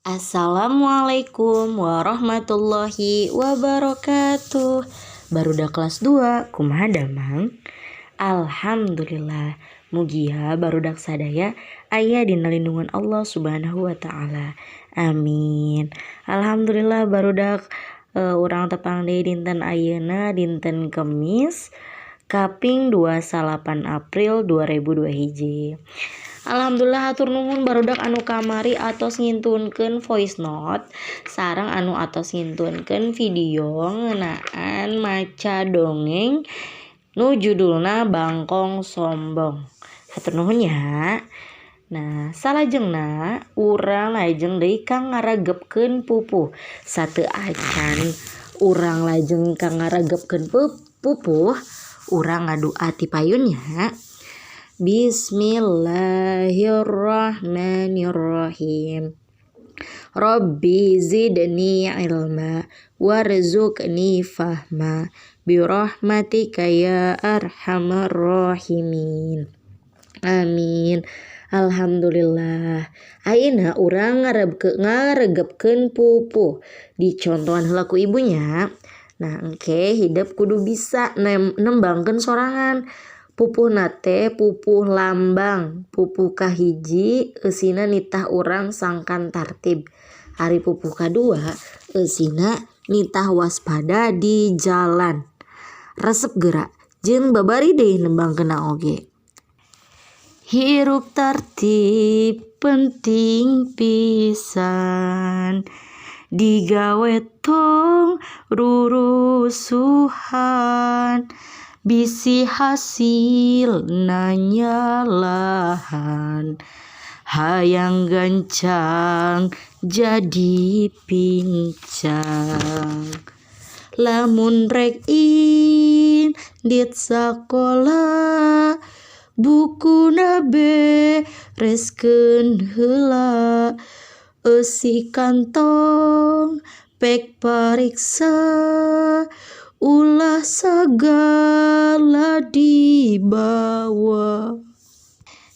Assalamualaikum warahmatullahi wabarakatuh. Barudak kelas 2, kumaha damang? Alhamdulillah. Mugia barudak sadaya aya dina lindungan Allah Subhanahu wa taala. Amin. Alhamdulillah barudak, urang tepang deui dinten ayeuna, dinten Kemis kaping 29 April 2002 hiji. Alhamdulillah, hatur nuhun barudak anu kamari atos ngintunkeun voice note sareng anu atos ngintunkeun video ngeunaan maca dongeng nu judulna Bangkong Sombong. Hatur nuhun ya. Nah, salajengna urang lajeng deui ka ngaregepkeun pupuh. Sateu acan urang lajeng ka ngaregepkeun pupuh, urang ngadua ti payun nya. Bismillahirrahmanirrahim. Rabbi zidni ilma warzuqni fahma birahmatika ya arhamar rahimin. Amin. Alhamdulillah. Ayeuna urang ngaregepkeun pupuh. Dicontohan heula ku ibu nya. Nah, engke hidep kudu bisa nembangkeun sorangan. Pupuhna teh pupuh lambang. Pupuh kahiji eusina nitah urang sangkan tartib. Ari pupuh kadua eusina nitah waspada di jalan. Resep geura jeung babari deui nembangkeunna oge. Hirup tartib penting pisan, digawe tong rurusuhan, bisi hasilna nyalahan. Hayang gancang jadi pincang, lamun rek indit sakola, bukuna bereskeun heula. Eusi kantong pek pariksa, ulah sagala dibawa.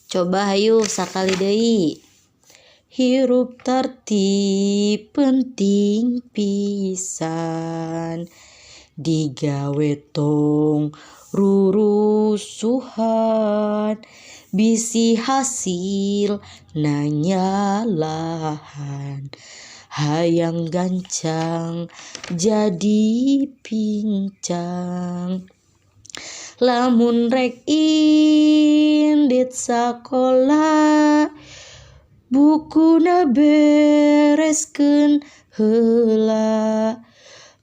Coba hayu sakali deui. Hirup tartib penting pisan, digawe tong rurusuhan, bisi hasilna nyalahan. Hayang gancang jadi pincang, lamun rek indit sakola, bukuna bereskeun heula.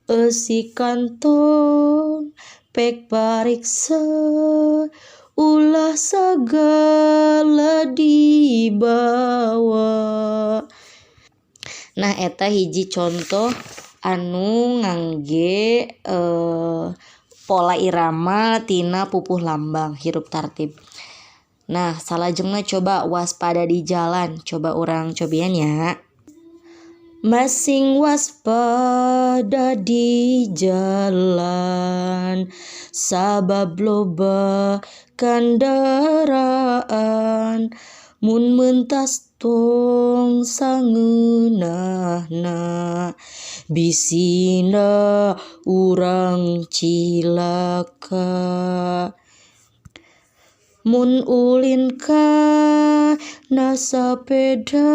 Eusi kantong pek pariksa, ulah sagala dibawa. Nah, eta hiji contoh anu ngangge pola irama tina pupuh lambang hirup tartib. Nah, salajengna coba waspada di jalan. Coba urang cobian ya. Masing waspada di jalan, sabab loba kandaraan. Mun mentas tong sangeunahna, bisina urang cilaka. Mun ulin kana sapeda,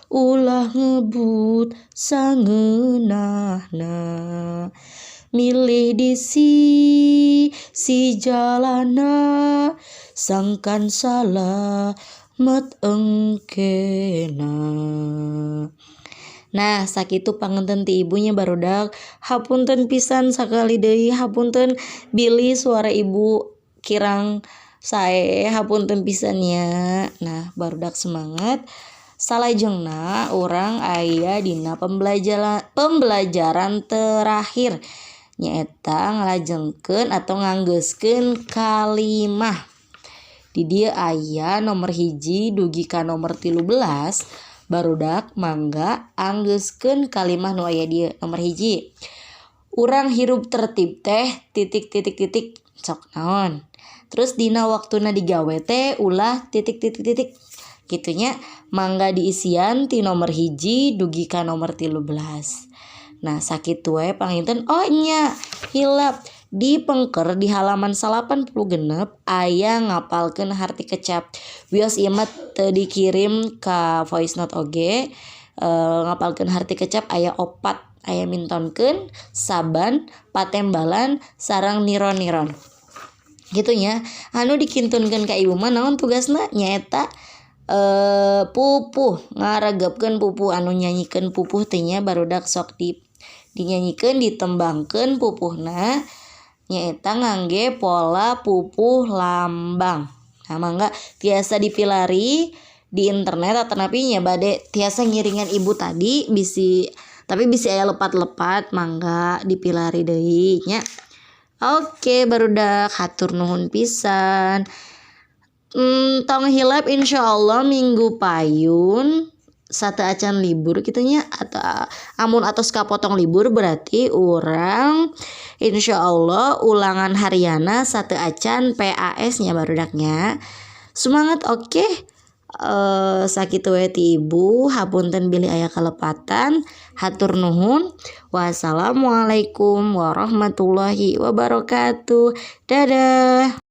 ulah ngebut sangeunahna, milih di sisi jalanna, sangkan salamet engkena. Nah, sakitu panginten ti ibu nya, barudak. Hapunten pisan sakali deui, hapunten bilih suara ibu kirang sae, hapunten pisan nya. Nah, barudak, semangat. Salajengna urang aya dina pembelajaran terakhir, nyaeta ngalajengkeun atau nganggeuskeun kalimah. Di dieu aya nomor 1 dugi ka nomor 13. Barudak, mangga anggeuskeun kalimah nu aya dieu. Nomor 1, urang hirup tertib teh titik titik titik, sok naon? Terus dina waktuna digawe teh ulah titik titik titik. Kitu nya, mangga diisian ti nomor 1 dugi ka nomor 13. Nah, sakitu we panginten. Oh nya, hilap, di pengker di halaman 86 aya ngapalkeun harti kecap. Wios ieu mah teu dikirim ka voice note oge. Ngapalkeun harti kecap aya opat, aya mintonkeun, saban, patembalan, sareng niron-niron. Kitu nya, anu dikintunkeun ka ibu mah naon tugasna? Nyaeta pupuh, ngaregepkeun pupuh, anu nyanyikeun pupuh teh nya, barudak. Sok di dinyanyikeun, ditembangkeun pupuhna, nyaeta ngangge pola pupuh lambang. Nah, mangga tiasa dipilari di internet atanapi nya bade tiasa ngiringan ibu tadi, bisi tapi bisi aya lepat-lepat, mangga dipilari deui nya. Oke barudak, hatur nuhun pisan. Tong hilap, insyaallah minggu payun sateuacan libur kitu nya, atau amun atos kapotong libur berarti urang insyaallah ulangan harianna sateuacan PAS nya, barudak nya. Semangat, oke. Okay? Sakitu we ti ibu, hapunten bilih aya kalepatan. Hatur nuhun. Wassalamualaikum warahmatullahi wabarakatuh. Dadah.